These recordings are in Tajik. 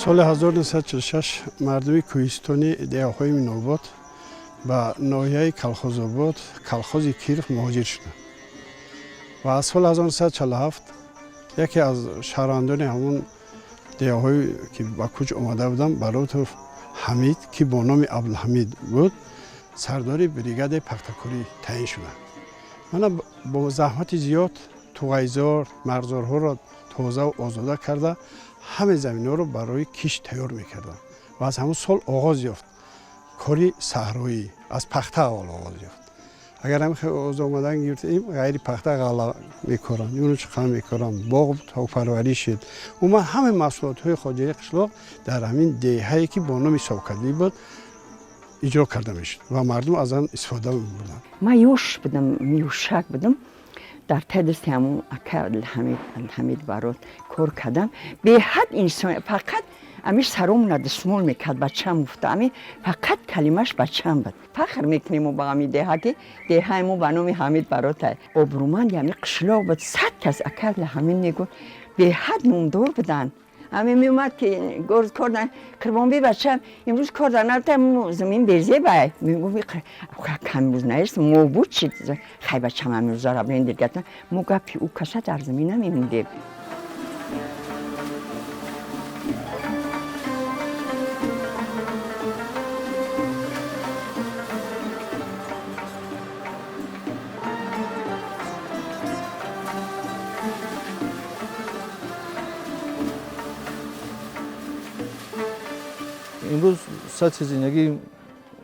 Соли 1946 мардуми кӯҳистони деҳаҳои Минобод ба ноҳияи Калхозобод, калхози Киров муҳоҷир шуданд ва аз соли 1947 яке аз шаҳрвандони ҳамон деҳаҳое ки ба кӯч омада буданд, Баротов Ҳамид, ки бо номи Абдулҳамид буд, сардори бригадаи пахтакорӣ таъин шуданд. Мана бо заҳмати зиёд туғайзор, марғзорҳоро тозаву озода карда, ҳамаи заминҳоро барои кишт тайёр мекарданд ва аз ҳамон сол оғоз ёфт кори саҳроӣ. Аз пахта аввал оғоз ёфт. Агар ҳам оғоз омадан гирифтем, ғайри пахта ғалла мекоранд, юнучқа мекоранд, боғ, токпарварӣ шуд. Умуман ҳамаи маҳсулотҳои хоҷагии қишлоқ дар ҳамин деҳае, ки бо номи Совкадлӣ буд, иҷро карда мешуд ва мардум аз он истифода мебурданд. Ман ёш будам, миёшак будам, дар таи дасти ҳамун ака Абдулҳамид Барот кор кардам. Беҳад инсон, фақат ами саромона дастмол мекард, бачам гуфта, ами фақат калимаш бачам буд. Фахр мекунем мо ба ами деҳа, ки деҳаи мо ба номи Ҳамид Баротай. Обрӯманди ами қишлоқ буд. 100 кас ака Абдулҳамид мегуфт, беҳад номдор буданд. Ами меомад, ки кор Қурбонби, бачам, имрӯз кор дар нарафта, замин безебай. Мегуфт, камрӯз наест, мо буд чи хай, бачам, амрӯза рабен диргата. Мо гапи ӯ каса дар замин намемондем. Имрӯз сатҳи зиндагии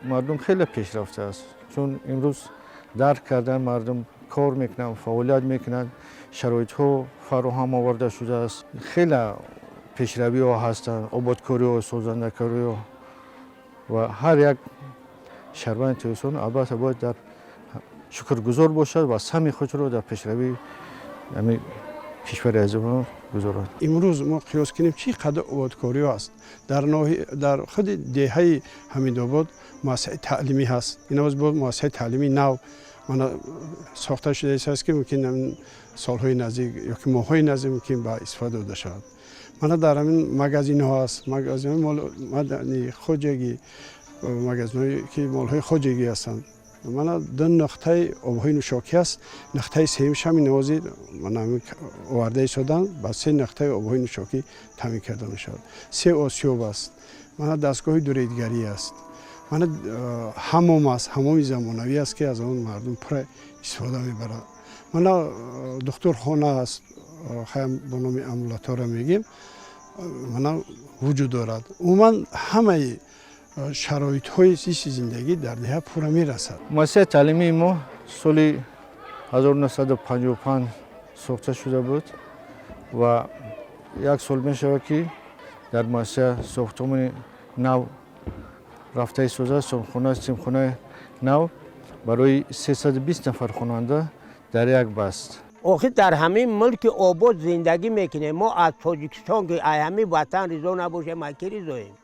мардум хеле пешрафта аст, чун имрӯз дарк кардан, мардум кор мекунанд, фаъолият мекунанд, шароитҳо фароҳам оварда шудааст, хеле пешравиҳо ҳастанд, ободкориҳо, созандакориҳо, ва ҳар як шаҳрванди Тоҷикистон албатта бояд дар шукргузор бошад ва саҳми худро дар пешравии ҳамин кишвари азизамон гузорад. Имрӯз мо қиёс кунем, чӣ қадар ободкориҳо аст дар худи деҳаи Ҳамидобод. Муассисаи таълимӣ ҳаст, инавоз боз муассисаи таълимии нав мана сохта шудааст, ки мумкин солҳои наздик ёки моҳҳои наздик мумкин ба истифода дода шавад. Мана дар ҳамин магазинҳо ҳаст, магазинҳои мадани хоҷагӣ, магазинҳое ки молҳои хоҷагӣ ҳастанд. Мана ду нуқтаи обҳои нӯшокӣ аст, нуқтаи сеюмаш ҳам инавози мана оварда истоданд, ба се нуқтаи обҳои нӯшокӣ таъмин карда мешавад. Се осиёб аст, мана дастгоҳи дуредгарӣ аст, мана ҳамом аст, ҳамоми замонавӣ аст, ки аз он мардум пурра истифода мебарад. Мана духтурхона аст, хаям бо номи амбулатория мегӯем, мана вуҷуд дорад. Умуман ҳамаи шароитҳои зисти зиндагӣ дар деҳа пурра мерасад. Муассисаи таълимии мо соли 1955 сохта шуда буд ва як сол мешавад, ки дар муассиса сохтмони нав рафта истодааст, синфхонаи нав барои 320 нафар хонанда дар як баст. Охир дар ҳамин мулки обод зиндагӣ мекунем. Мо аз Тоҷикистон, ки аз ҳамин ватан ризо набошем, аз ки ризоем?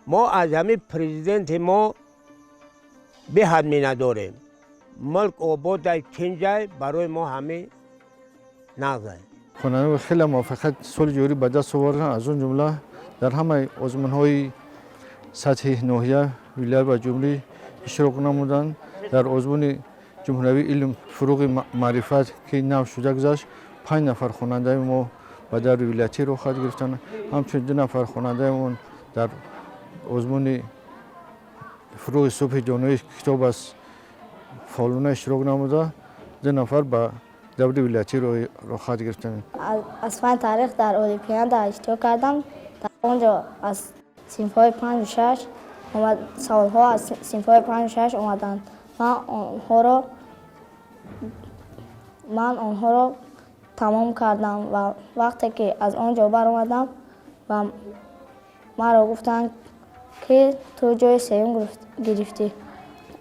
Мо аз ҳамин президенти мо беҳад миннатдорем. Мулк ободай, тинҷай, барои мо ҳамин нағзай. Хонандагон хеле муваффақият соли ҷорӣ ба даст оварданд, аз он ҷумла дар ҳамаи озмунҳои сатҳи ноҳия, вилоят ва ҷумҳурӣ иштирок намуданд. Дар озмуни ҷумҳуриявии илм, фуруғи маърифат, ки нав шуда гузашт, панҷ нафар хонандаи мо Ба даври вилоятӣ роҳхат гирифтанд. Ҳамчунин 2 нафар хонандаамон дар озмуни фурӯғи субҳи донои китоб аст фаъолона иштирок намуда, 2 нафар ба даври вилоятӣ роҳхат гирифтанд. Аз фанни таърих дар олимпиада иштирок кардам. Дар он ҷо аз синфҳои панҷу шаш саволҳо аз синфҳои панҷу шаш омаданд. Ман онҳоро тамом кардам ва вақте ки аз он ҷо баромадам ва маро гуфтанд, ки ту ҷои сеюм гирифтӣ,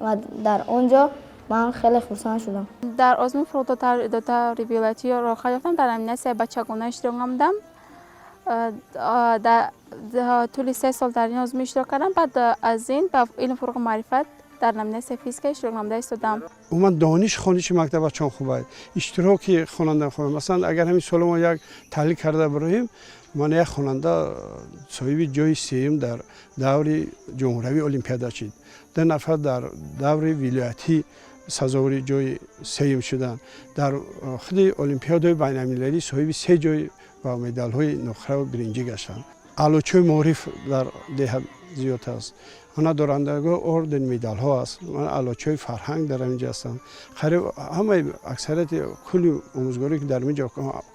ва дар он ҷо ман хеле хурсанд шудам. Дар озмун фурӯғ до даври вилоятӣ роҳхат ёфтам. Дар номинатсияи бачагона иштирок намудам. Дар тӯли 3 сол дар ин озмун иштирок кардам. Баъд аз ин ба илм, фурӯғу маърифат дар номинатсияи физика иштирок намуда истодам. Умуман, дониш, хониши мактабачон хуб аст, иштироки хонанда хуб. Масалан, агар ҳамин сола мо як таҳлил карда бироем, ман як хонанда соҳиби ҷои сеюм дар даври ҷумҳуриявии олимпиада шид, 2 нафар дар даври вилоятӣ сазовори ҷои сеюм шуданд, дар худи олимпиадаи байналмилалӣ соҳиби се ҷой ва медалҳои нуқраву биринҷӣ гаштанд. Аълочиҳои маориф дар деҳа зиёд аст. Ана дорандагои орден, медалҳо аст. Аълочиҳои фарҳанг дар ҳамин ҷо ҳастанд. Қариб ҳамаи, аксарияти кулли омӯзгоре, ки дар ин ҷо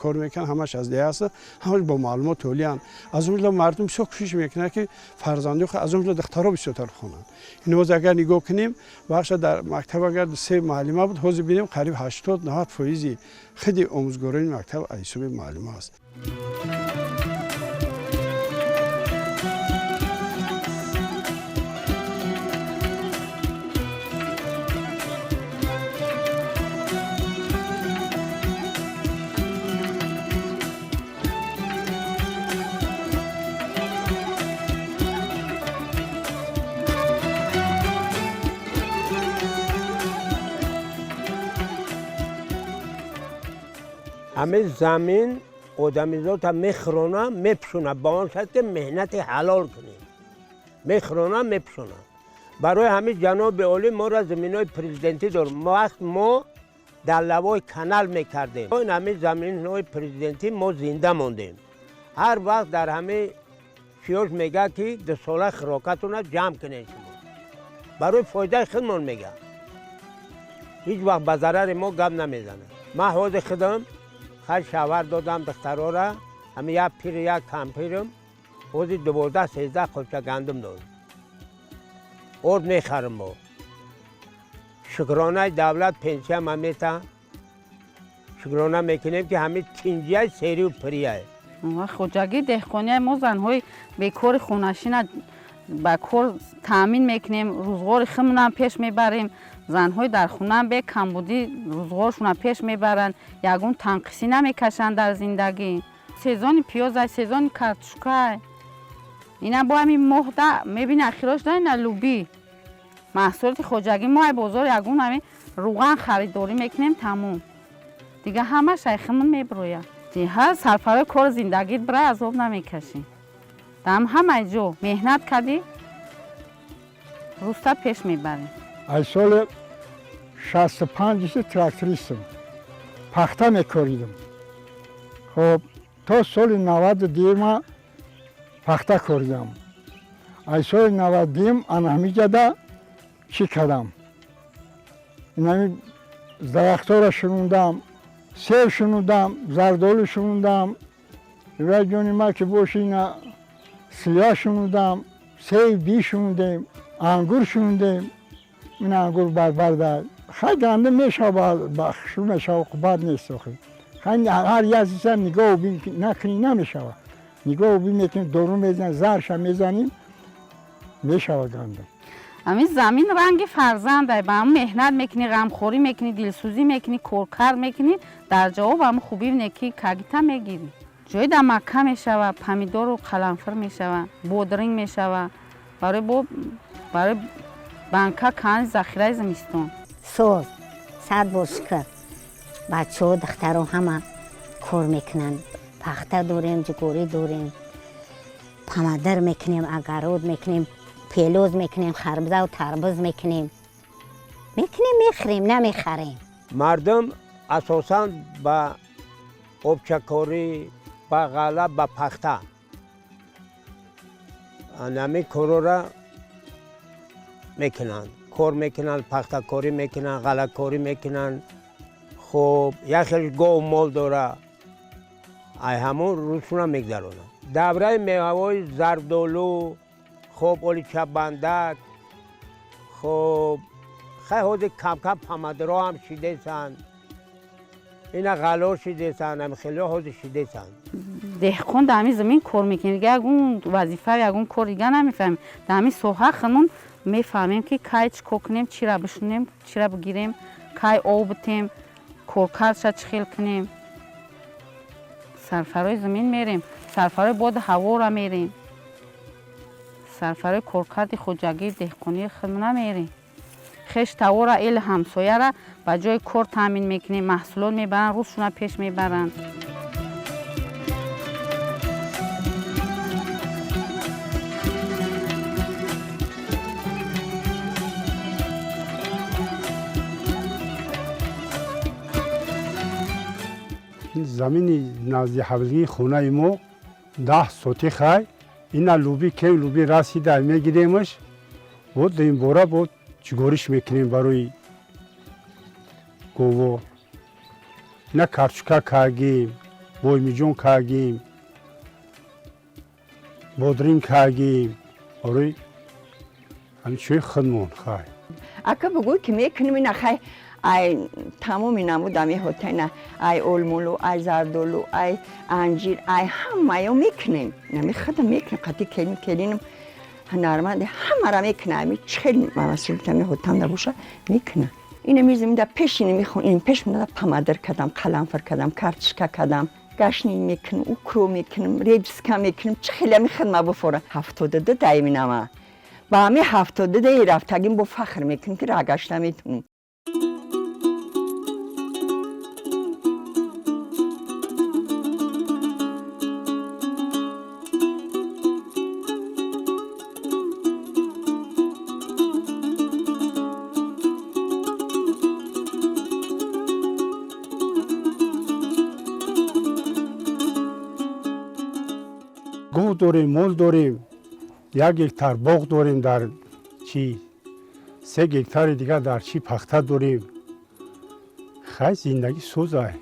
кор мекунанд, ҳамаш аз деҳа ҳастанд, ҳамаш бо маълумот олиянд. Аз он ҷумла мардум бисёр кӯшиш мекунанд, ки фарзанди худ, аз он ҷумла духтарҳо, бисёртар хонанд. Ин ҳозир агар нигоҳ кунем, бахша дар мактаб агар се муаллима буд, ҳозир бинем, қариб 80-90 фоизи худи омӯзгорони мактаб аз ҳисоби муаллима аст. Ҳамин замин одамизота мехӯрона, мепӯшона, ба он шарт ки меҳнати ҳалол кунем. Мехӯрона, мепӯшона. Барои ҳамин ҷаноби олӣ моро заминҳои президентӣ дорем. Вақт мо дар лавои канал мекардем, ин ҳамин заминҳои президентӣ мо зинда мондем. Ҳар вақт дар ҳамин чиёш мегӯяд, ки дусола хӯрокатона ҷамъ кунед шумо, барои фоидаи худмон мегӯяд, ҳеҷ вақт ба зарари мо гап намезанад. Ман ҳозир худам хай шавҳар додам духтарора, ҳами як пир, як кампирам. Ҳозир 12-13 қопча гандум дорам, орд мехарам. Мо шукронаи давлат, пенсия ма мета, шукрона мекунем, ки ҳамин тинҷияй, серию пирияй. Хоҷагии деҳқония, мо занҳои бекори хонашина ба кор таъмин мекунем, рӯзғори худмонам пеш мебарем. Занҳои дар хонаам бе камбудӣ рӯзғоршона пеш мебаранд, ягон танқисӣ намекашанд дар зиндагӣ. Сезони пиёзай, сезони картошкай, ина бо ҳамин моҳда мебини, ахирош да ина лӯбӣ. Маҳсулоти хоҷагӣ мо ай бозор ягон ҳамин рӯған харидорӣ мекунем, тамом. Дига ҳамаш ай худмон мебирояд. Ҳа, сарфарои кори зиндагит бирай, азоб намекашӣ. Дам ҳамаи ҷо меҳнат кардӣ, рӯста пеш мебарем. Аз соли 65 трактористам, пахта мекоридам. Хоб, то соли 92-ма пахта коридам. Аз соли 92-м ана ҳамиҷада чӣ кардам, инами дарахтҳоро шунондам, себ шунондам, зардолу шунондам, ва ҷони ма ки боши, ина слива шунондам, себ би шунондем, ангур шунондем. Ин ангур барбарда хай гандум мешава, шу мешава, бад нест охи. Хай, ҳар як чиза нигоҳ накунӣ, намешава. Нигоҳ мекунем, дору мезанем, зарша мезанем, мешава гандум. Ҳамин замин ранги фарзандай, ба ҳамн меҳнат мекунӣ, ғамхорӣ мекунӣ, дилсӯзӣ мекунӣ, коркар мекунӣ, дар ҷавоб ҳамн хубӣ неки кагита мегирӣ. Ҷои дар макка мешава, помидору қаламфир мешава, бодринг мешава, барои бо барои банка кани захираи зимистон. Соз, сад бор шукр, бачаҳо, духтаро ҳама кор мекунанд. Пахта дорем, ҷугорӣ дорем, помидор мекунем, огород мекунем, пелоз мекунем, харбузаву тарбуз мекунем, мехӯрем, намехарем. Мардум асосан ба обчакорӣ. Ба ғалла, ба пахта, ҳамин корора мекунанд, кор мекунанд, пахтакорӣ мекунанд, ғаллакорӣ мекунанд. Хуб, як хел гов мол дора, ай ҳамон рӯзшона мегзаронанд. Давраи меваҳои зардолу, хуб, оличабандак, хуб, хай ҳозир камкам помидорҳо ҳам шидесанд, ина ғалло шидесанд, ҳами хелиҳо ҳозир шидесанд. Деҳқон дар ҳамин замин кор мекунем, дига ягон вазифа, ягон кор дига намефаҳмем. Дар ҳамин соҳа хунун мефаҳмем, ки кай чӣ кор кунем, чира бишунем, чира бигирем, кай об битем, коркардша чӣ хел кунем. Сарфарои замин мерем, сарфарои боду ҳавора мерем, сарфарои коркарди хоҷагии деҳқонии худмона мерем. Хеш тавора, эли ҳамсояра ба ҷои кор таъмин мекунем, маҳсулот мебаранд, рӯзшона пеш мебаранд. Замини назди ҳавлии хонаи мо 10 сотих ай. Ина луби кем луби расида мегиремаш, бо дуюмбора бо чигориш мекунем барои гово. Ина карчука кагим, боймиҷон кагим, бодрин кагим барои ҳамин чӯи худмон хай. Ака, бугӯй ки мекунем ина, хай, ай тамоми намудами ҳотайна, ай олмолу, ай зардолу, ай анҷир, ай ҳамаё мекунем. Нами худам мекунем, қати келин, келинам ҳунарманде, ҳамара мекуна. Ами чхел масъулият ами ҳотам набоша, мекуна. Ина мизем да пеш, ина мехон, ин пеш да помидор кардам, қаламфур кардам, картошка кардам, гашни мекунам, укроп мекунам, редиска мекунам. Чӣ хеле ами хидма буфора. 72 дайминама, ба ами 72 даи рафтагим бо фахр мекунам, ки раҳ гашта метунам. Гов дорем, мол дорем, 1 гектар боғ дорем, дар чи 3 гектари дигар дар чи пахта дорем. Хай, зиндагӣ созай,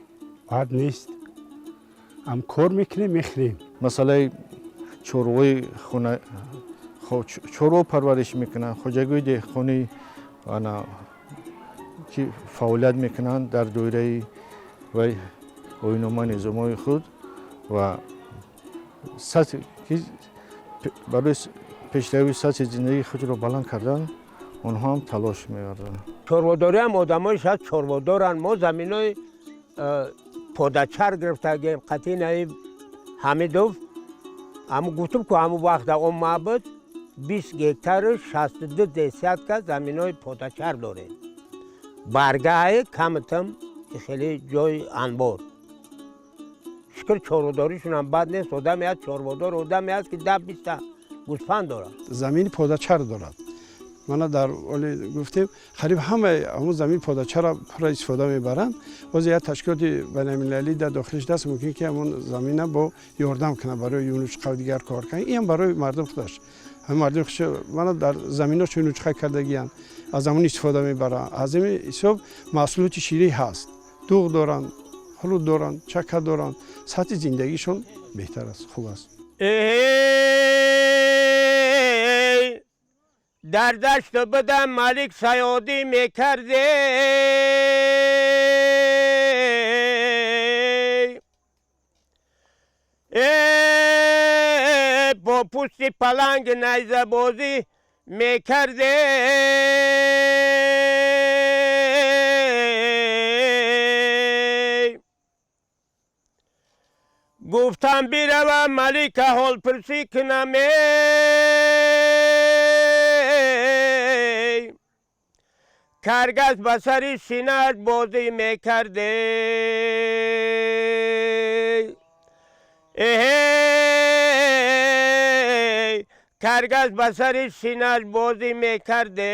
бад нест, ҳам кор мекунем, мехӯрем. Масъалаи чорвои хона, чорво парвариш мекунанд, хоҷагии деҳқонӣ ана ки фаъолият мекунанд дар доираи вай оинома, низомҳои худ ва ки барои пешравии сатҳи зиндагии худро баланд кардан онҳо ҳам талош меварзанд. Чорводорӣ ҳам одамои шояд чорводоранд. Мо заминои подачар гирифтагем қатинаи Ҳамидов. Ҳаму гуфтум ку, ҳаму вақта он мабуд 20 гектару 62 десятка заминои подачар дорем. Баргаҳи камтам хеле ҷои анбор. Шукр, чорводоришунам бад нест. Одаме ҳаст чорводор, одаме ҳаст, ки 10-20 та гӯсфанд дорад. Замини подачар дорад. Мана, дар оли гуфтем, қариб ҳамаи ҳамун замини подачара пурра истифода мебаранд. Боз як ташкилоти байналмилалӣ дар дохилиш даст, мумкин ки ҳамун замина бо ёрдам кунад барои юнучқа, дигар кор кунад. Ин барои мардум худаш, ҳамин мардум худаш, мана, дар заминош юнучқа кардагиянд, аз ҳамун истифода мебаранд. Аз ин ҳисоб маҳсулоти ширӣ ҳаст, дуғ доранд, хулут доранд, чака доранд, сатҳи зиндагишон беҳтар аст, хуб аст. Дар дашту будам, малик саёдӣ мекарде, бо пӯсти паланг найзабозӣ мекарде. Гуфтам, биравам, малика ҳолпурсӣ кунам, каргас ба сари синааш бозӣ мекарде. Эҳей, каргас ба сари синааш бозӣ мекарде.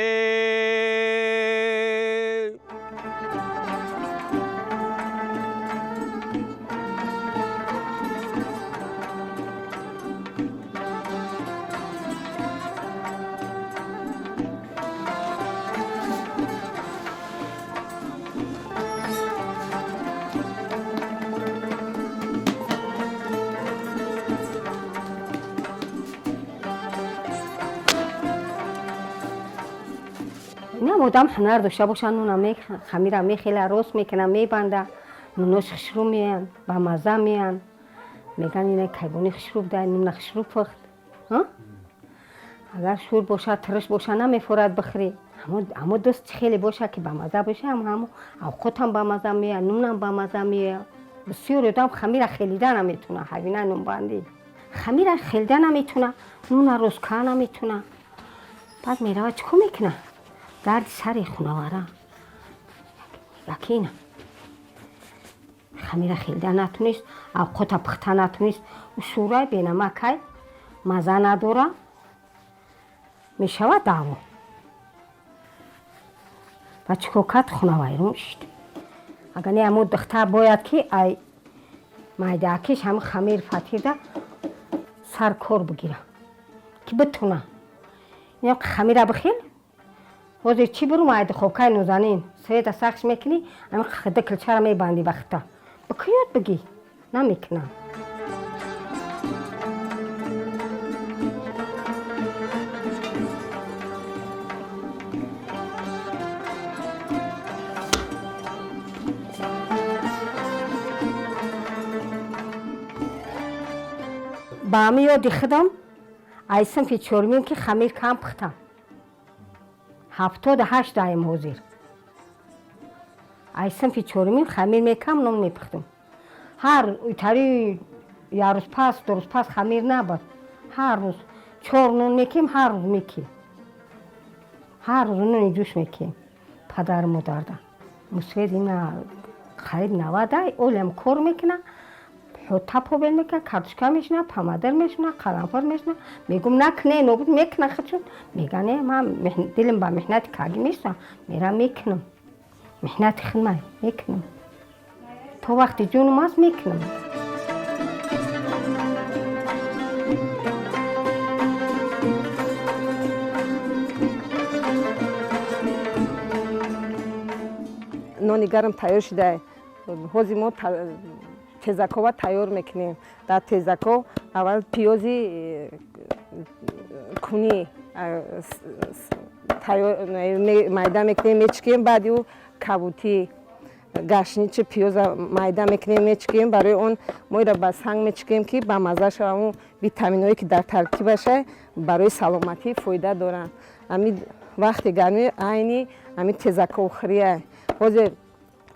Инам одам ҳунар дошта боша, нуна хамира мехела, рост мекуна, мебанда, нунош хушрӯ меянд, ба мазза меянд. Меган ина кайбони хушрӯ буда, нуна хушрӯ пухт. Агар шӯр боша, тирш боша, намефорад бихӯрӣ. Аммо дӯст хеле боша ки ба мазза боша, ҳамо авқотам ба мазза меяд, нунам ба мазза меяд. Бисёр одам хамира хелида наметуна, ҳавина нунбандӣ. Хамира хелида наметуна, нуна рост кара наметуна. Баъд мерава чӣ кор мекуна? Дарди сари хунавара. Якина. Хамира хелида натунист, авқота пухта натунист, ӯ шӯрай бенамакай, мазза надора, мешавад даъво. Ва чӣ кор кард? Хунавайрон шуд. Агар не, ҳамо духтар бояд ки ай майдаакиш ҳами хамир фатирда сар кор бигира, ки битуна. Ин хамира бихел, ҳозир чӣ бурум ай духовкаи нозанин, света сахш мекунӣ, ҳами ду килчара мебандӣ ба хита. Ба кӣ ёд бигӣ? Намекунам. Ба ҳамин ёди худам ай синфи чорумин ки хамир кам пухтам. 78 даем ҳозир. Ай синфи чорумин хамир мекам, нон мепухтам. Ҳар тари як рӯз пас, ду рӯз пас хамир набуд. Ҳар рӯз 4 нон мекем, ҳар рӯз мекем. Ҳар рӯз нони ҷӯш мекем. Падару модарда. Мусвед ина қариб 90 олям кор мекуна. Тапо бел мекунад, картошка мешина, помидор мешина, қаламфур мешина. Мегум накне, нобуд мекуна худшон. Мега не, ман дилам ба меҳнати кагӣ мешина, мерам мекунам. Меҳнати худмай мекунам. То вақти ҷонум аст мекунам. Нони гарм тайёр шуда. Ҳозир мо тезакова тайёр мекунем. Дар тезако аввал пиёзи кунӣ майда мекунем, мечикем, баъди ӯ кабутӣ, гашничи пиёза майда мекунем, мечикем. Барои он мо иро ба санг мечикем, ки ба мазза шава. Он витаминҳое ки дар таркибаша барои саломатӣ фоида доранд. Ҳамин вақти гармӣ айни ҳамин тезаковхӯрия. Ҳозир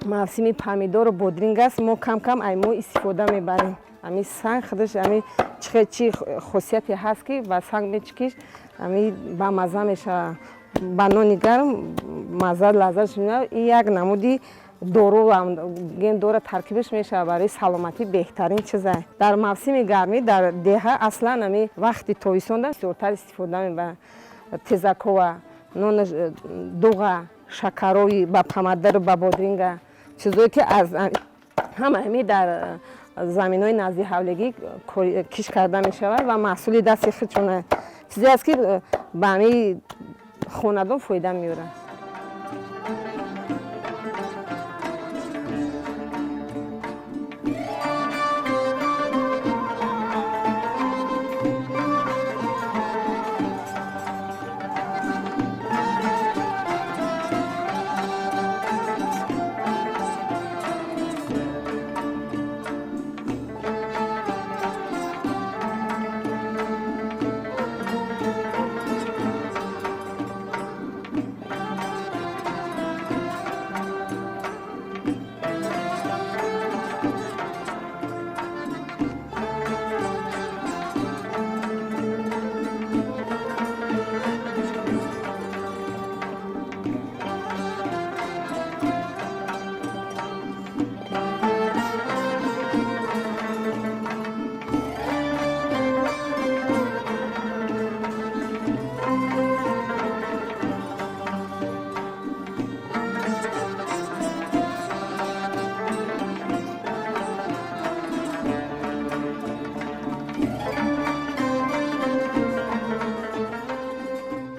мавсими помидору бодринг аст, мо кам-кам ай мо истифода мебарем. Ҳамин санг худаш ҳамин чӣ хосияте ҳаст, ки ба санг мечикиш, ҳамин ба мазза мешавад. Ба нони гарм мазза лаззатш меояд. Ин як намуди дору ген дора таркибаш мешавад, барои саломатӣ беҳтарин чиза. Дар мавсими гармӣ дар деҳа аслан ҳамин вақти тобистонда бисёртар истифода мебаранд. Тезакова, нони дуға, шакарои ба помидору ба бодринга, чизое ки аз ҳама ҳами дар заминҳои назди ҳавлигӣ киш карда мешавад ва маҳсули дасти худшона. Чизе аст, ки ба ҳами хонадон фоида меорад.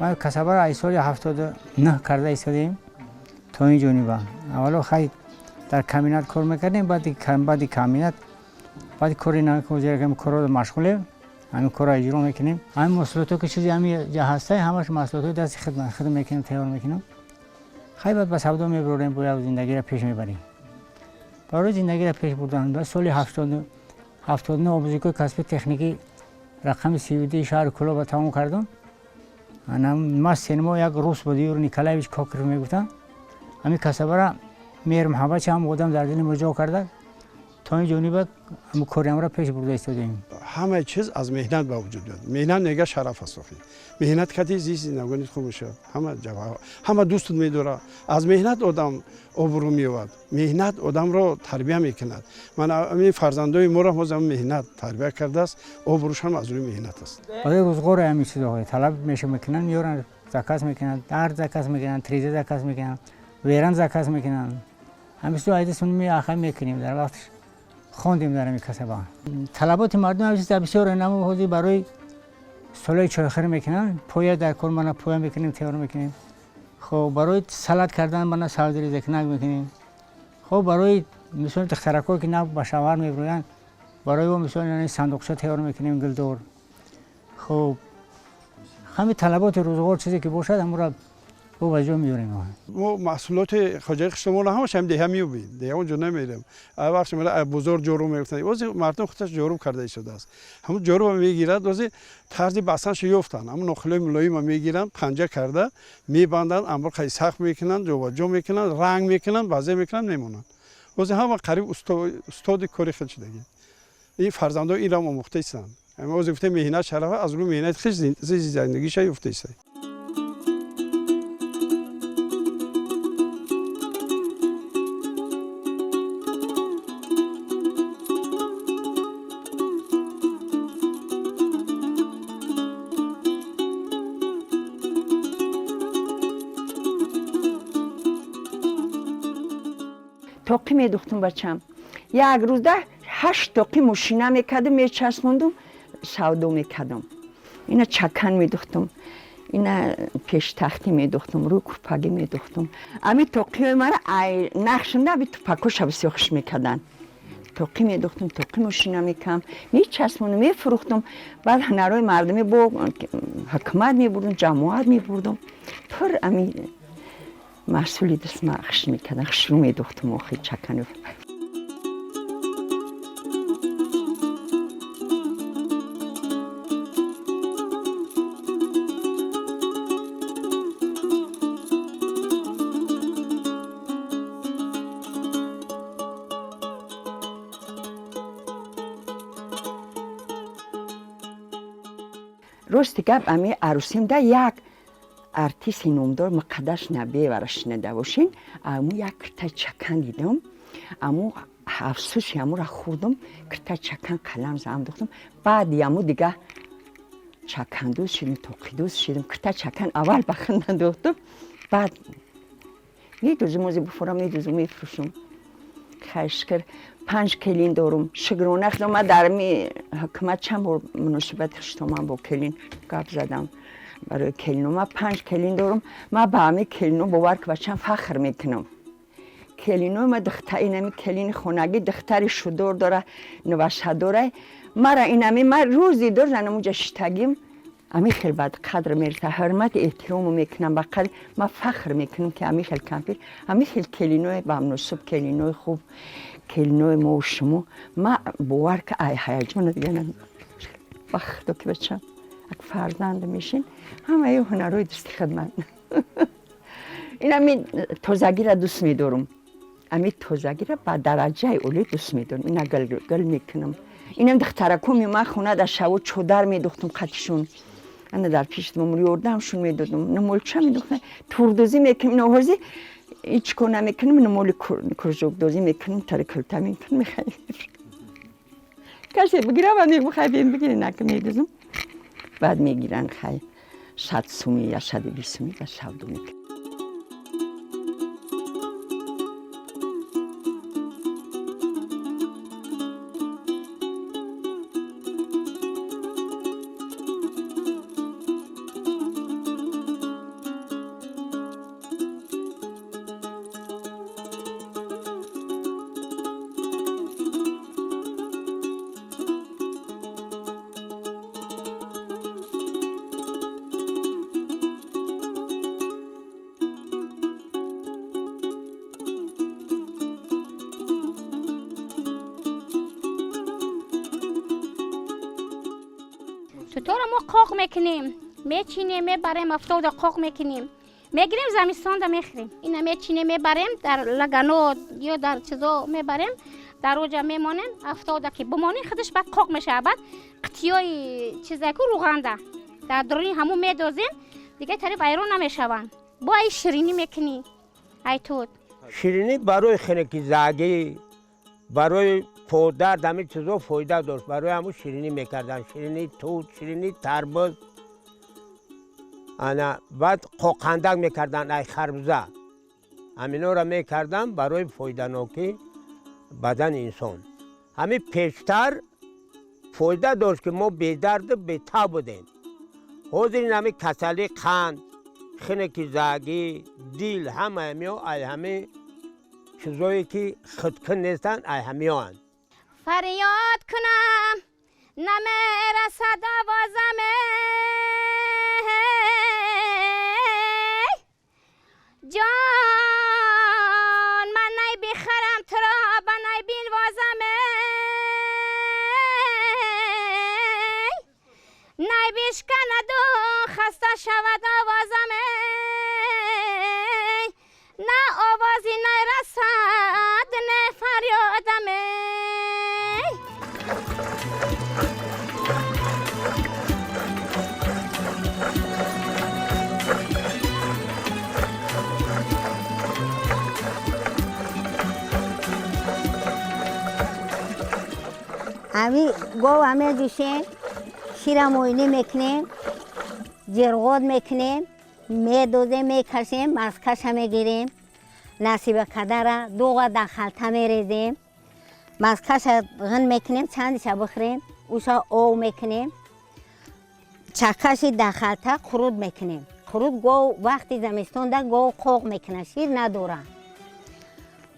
ما کسبه را از سال 79 کرده ایستادیم تا این جانبه. اولا خیلی در کامینات کار میکردیم، بعد کامینات بعد کاری نکردیم، کار مشغولیم، همین کار را اجرا میکنیم. همین محصولات که چیزی همین جا هسته، همش محصولات دست خود میکنیم، تیار میکنیم. Хай баъд ба савдо мебарорем, бояд зиндагиро пеш мебарем. Барои зиндагиро пеш бурдан ба соли 79 омӯзишгоҳи касби техникӣ рақами 32 шаҳри Кӯлоба тамом кардам. Ман мо як рус буд, Юрий Николаевич Кокрев мегуфтанд. Ҳамин касабара меҳр муҳаббат ҳам одам дар дили мо ҷо карда, то ин ҷониба кориамро пеш бурда истодаем. Ҳамаи чиз аз меҳнат ба вуҷуд меояд. Меҳнат мега шараф аст. Охи меҳнат кардӣ, зисти зиндагонит хуб мешавад, ҳама ҷавҳар, ҳама дӯстат медорад. Аз меҳнат одам обрӯ меёбад, меҳнат одамро тарбия мекунад. Ман ҳамин фарзандои моро ҳозир меҳнат тарбия кардааст, обрӯшам аз рӯи меҳнат аст. Барои рӯзғори ҳамин чизҳо талаб меша мекунанд, меоранд, заказ мекунанд, дард заказ мекунанд, треза заказ мекунанд, веран заказ мекунанд. Ҳамин чизҳо айдасун меахай мекунем, дар вақтш хондем дар ҳамин касаба. Талаботи мардум ҳамин чиз бисёр намо ҳозир барои солои чойхӯрӣ мекунанд, поя дар кор мана поя мекунем, тайёр мекунем. Хоб барои салат кардан мана сабзӣ резакнак мекунем. Хоб барои мисол духтаракҳое ки нав ба шавҳар мебироянд, барои о мисол сандуқча тайёр мекунем, гулдор. Хоб ҳамин талаботи рӯзғор чизе ки бошад, ҳамонро бо ба ҷо меорем. Мо маҳсулоти хоҷагии қишлоқмонро ҳамаш ҳам деҳа меёбем, деҳа он ҷо намерем. Вақте мера бозор ҷору меёфтанд, ози мардум худаш ҷору карда истодааст. Ҳамон ҷоруро мегирад, ози тарзи бастанашо ёфтанд. Ҳамон нохилои мулоима мегиранд, панҷа карда мебанданд, амбор қай сахт мекунанд, ҷобаҷо мекунанд, ранг мекунанд, баъзе мекунанд, мемонанд. Ози ҳама қариб устоди кори хел шудагӣ. Ин фарзандо инам омӯхта истанд. Ози гуфтем меҳнат шарафа, аз рӯи меҳнати хеш зиндагиша ёфта истанд. Тоқӣ медухтум бачам. Як рӯзда 8 тоқӣ мошина мекардам, мечаспондум, савдо мекардам. Ина чакан медухтум, ина пештахтӣ медухтум, рӯи курпагӣ медухтум. Ами тоқиҳои мара ай нақшунда аби тупакоша бисёр хуш мекарданд. Тоқӣ медухтум, тоқӣ мошина мекардам, мечаспондум, мефурӯхтум. Баъд ҳунарҳои мардумӣ бо ҳукумат мебурдум, ҷамоат мебурдум. Пур ами маҳсули дастма хуш мекардам, хушрӯ медухтум охи чакану. Рости гап, ами арӯсимда як артисти номдор Муқаддас Набиеваро шинида бошин, аму як кирта чакан дидам, аму афсӯси амура хӯрдум, кирта чакан қалам зам духтум. Баъди аму дига чакандӯз шидим, тоқидӯз шидим. Кирта чакан аввал ба хундан духтум, баъд медӯзум, ози буфора медӯзум, мефурӯшум. Хайр шукр, 5 келин дорум. Шукрона худо, ман дар ми ҳукумат чанд бор муносибати хуштоман бо келин гап задам. Барои келино ман 5 келин дорум. Ман ба ҳамин келино бовар ки бачам фахр мекунам. Келинои ма духтар, инами келини хонагӣ духтари шудор дора, нуваша дора. Мара инами ман рӯзи дор занамуҷа шитагим, ами хел бад қадр мераса, ҳурмати эҳтирому мекунам ба қадр. Ман фахр мекунам ки ами хел кампир, ами хел келинои ба муносиб, келинои хуб, келинои мо шумо. Ман бовар ки ай ҳаяҷона дига ба худо ки бачам як фарзанд мешин, ҳамаи ҳунарҳои дӯсти хидмат. Ин ами тозагиро дӯст медорум, ами тозагиро ба дараҷаи олӣ дӯст медорум. Ина гул мекунам. Инам духтаракоми ман хона дар шаво чодар медухтум қатишон, ана дар пеши ёрдамшон медодум, нумолча медухтам, турдӯзӣ мекунем. Ино ҳозир ҳеҷ кор намекунем, нумоли кружокдозӣ мекунем, тари култа мекунем. Касе бигирам, мегӯ хай бем бигирен, ака медӯзум. Баъд мегиранд, хай 100 сумӣ я 120 сумӣ ба савдо мекунем. Тутора мо қоқ мекунем, мечинем, мебарем, афтода қоқ мекунем, мегирем, замистонда мехӯрем. Ина мечинем, мебарем дар лагано ё дар чизо мебарем, дар оҷа мемонем, афтода ки бимонем, худаш баъд қоқ мешавад. Баъд қитиёи чизаку рӯғанда дар дуруни ҳамун медозем, дига тари вайрон намешаванд. Бо ай ширинӣ мекунӣ, ай тут. Ширинӣ барои хунукизагӣ, барои подард, ҳамин чизо фоида дошт. Барои ҳамун ширинӣ мекарданд, ширинии тут, ширинии тарбуз. Ана баъд қоқандак мекарданд ай харбуза. Ҳаминора мекарданд барои фоиданокӣ бадани инсон. Ҳамин пештар фоида дошт, ки мо бедарду бетаб будем. Ҳозир ин ҳамин касалии қанд, хунукизагӣ, дил, ҳама ҳамиҳо ай ҳамин чизое ки худкун нестанд, ай ҳамиҳоанд. Фарёд кунам, намерасад овозам, ҷон, ман най бихарам туро, ба най бинвозам, най бишканаду хаста шавад овозам, на овози най расад, не фарёдам. Ами гова медӯшем, шира мӯйнӣ мекунем, ҷирғот мекунем, медозем, мекашем, маскаша мегирем, насиба кадара дуға дар халта мерезем, маскаша ғин мекунем, чандиша бихӯрем, уша ов мекунем, чакаши дар халта қурут мекунем. Қурут гов вақти замистонда гов қоқ мекунад, шир надора.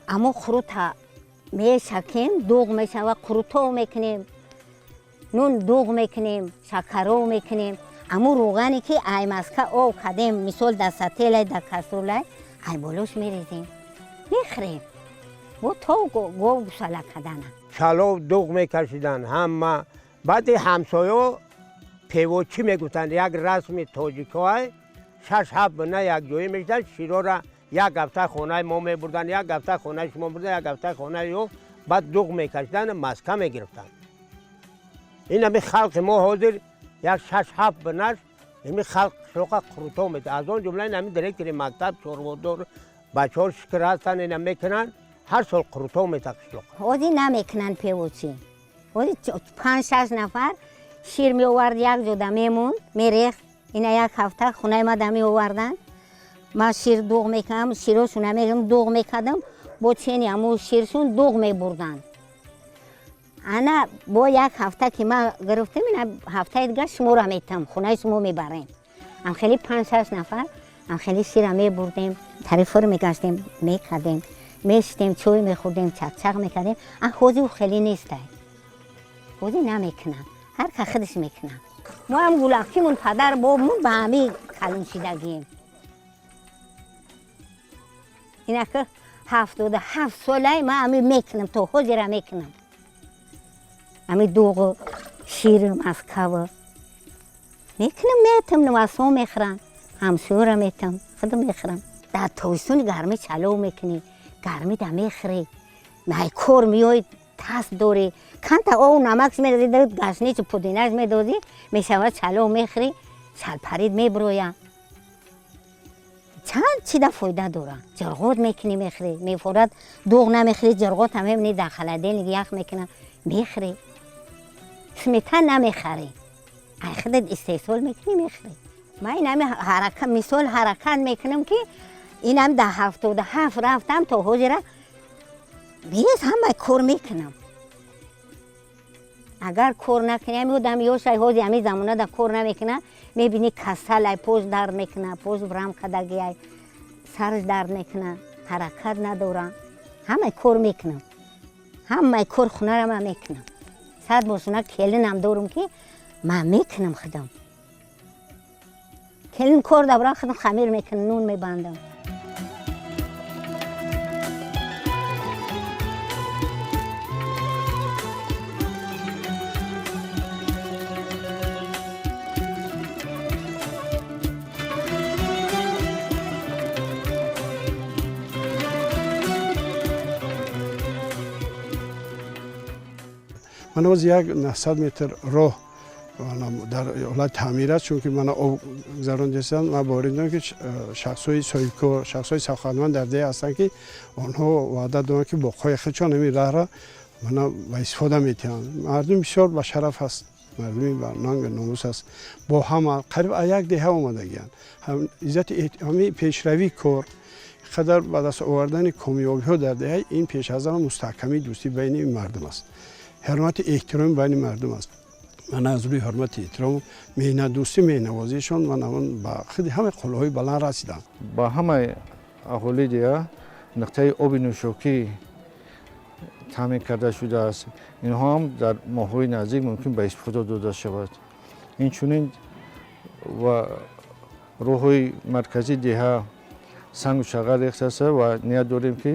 Аммо қурута мешакем, дуғ мешава, қурутов мекунем, нун дуғ мекунем, шакаров мекунем. Аммо рӯғане ки ай маска ов кардем, мисол дар сателай, дар каструлай, ай болош мерезем, мехӯрем. Бо то гов гусала кардана. Чалов дуғ мекашиданд ҳама. Баъди ҳамсоё певочӣ мегуфтанд, як расми тоҷикҳоай, шаш ҳафт бина якҷоя мешуданд, широра як ҳафта хонаи мо мебурданд, як ҳафта хонаи шумо бурданд, як ҳафта хонаи ё, баъд дуғ мекашиданд, маска мегирифтанд. Ин ҳами халқи мо ҳозир як шаш ҳафт бинаш ҳами халқ қишлоқа қурутов метавад. Аз он ҷумла ин ҳами директори мактаб, чорводор, бачаҳо шукр ҳастанд, ина мекунанд, ҳар сол қурутов метавад қишлоқа. Ҳозир намекунанд певочӣ. Ҳозир панҷ шаш нафар шир меовард, як ҷода мемонд, мерехт. Ина як ҳафта хонаи ма да меоварданд. Ман шир дуғ мекардам, широшуна мегирам, дуғ мекардам, бо чени ҳамун ширшун дуғ мебурданд. Ана бо як ҳафта ки ман гирифтам, ина ҳафтаи дигар шуморо метам, хонаи шумо мебарем. Ам хеле панҷ шаш нафар, ам хеле шира мебурдем, тари фур мегаштем, мекардем, мешитем, чой мехӯрдем, чақчақ мекардем. А ҳозир хеле нестай. Ҳозир намекунанд, ҳар ка худаш мекунад. Мо ҳам гулакимон, падар бобмон ба ҳамин калон шидагием. Инака 77 солай ман ҳамин мекунам, то ҳозира мекунам. Ҳамин дуғу шир, маскаву мекунам, метам, нувасо мехӯрам, ҳамсӯра метам, худам мехӯрам. Дар тобистони гармӣ чалов мекунӣ, гармӣ да мехӯрӣ, ай кор меои, тасб дорӣ, канта ов намакш мерезӣ, гашничу пудинаш медозӣ, мешавад чалов, мехӯрӣ, шалпарид мебироя. Чанд чида фоида дора. Ҷирғот мекунӣ, мехӯрӣ, мефорад, дуғ намехӯрӣ, ҷирғот ҳам мебинӣ дар холодильник ях мекуна, мехӯрӣ. Сметан намехарӣ, ай худат истеҳсол мекунӣ, мехӯрӣ. Ман ин ҳами ҳаракат, мисол ҳаракат мекунам, ки инам дар 77 рафтам то ҳозира бес ҳама кор мекунам. Агар кор накунӣ, ҳами одам ёшай, ҳозир ҳами замона да кор намекуна, мебинӣ касалай, пош дард мекуна, пош врам кардагиай, сараш дард мекуна, ҳаракат надора. Ҳамаи кор мекунам, ҳамаи кор хунара ман мекунам. Сад бошуна келинам дорум, ки ман мекунам худам. Келин кор дабра, худам хамир мекунам, нун мебандам. Мана боз як 900 метр роҳ дар ҳолати таъмир аст, чунки мана об гузарондастанд. Ман боварӣ дорам, ки шахсҳои соҳибкор, шахсҳои саховатманд дар деҳа ҳастанд, ки онҳо ваъда доранд, ки боғҳои худшон ҳамин раҳра мана ба истифода метиҳанд. Мардум бисёр башараф аст, мардуми ба нанг номус аст, бо ҳама қариб аз як деҳа омадагианд. Иззати ҳамин пешравии кор қадар ба даст овардани комёбиҳо дар деҳа, ин пеш аз ҳама мустаҳкамии дӯстӣ байни мардум аст, ҳурмати эҳтироми байни мардум аст. Ман аз рӯи ҳурмати эҳтиром, меҳнатдӯстӣ, меҳнавозиашон ман ҳамон ба худи ҳамаи қуллаҳои баланд расидам. Ба ҳамаи аҳолии деҳа нуқтаи оби нӯшокӣ таъмин карда шудааст. Инҳо ҳам дар моҳҳои наздик мумкин ба истифода дода шавад. Инчунин ва роҳҳои марказии деҳа сангу шағал рехтааст ва ният дорем, ки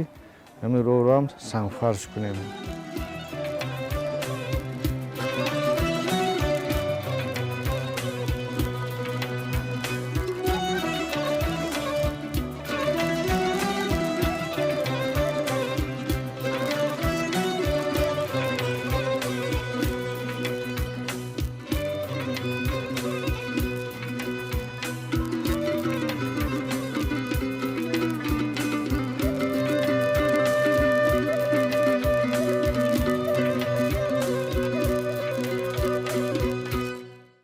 ҳамин роҳро ҳам сангфарш кунем.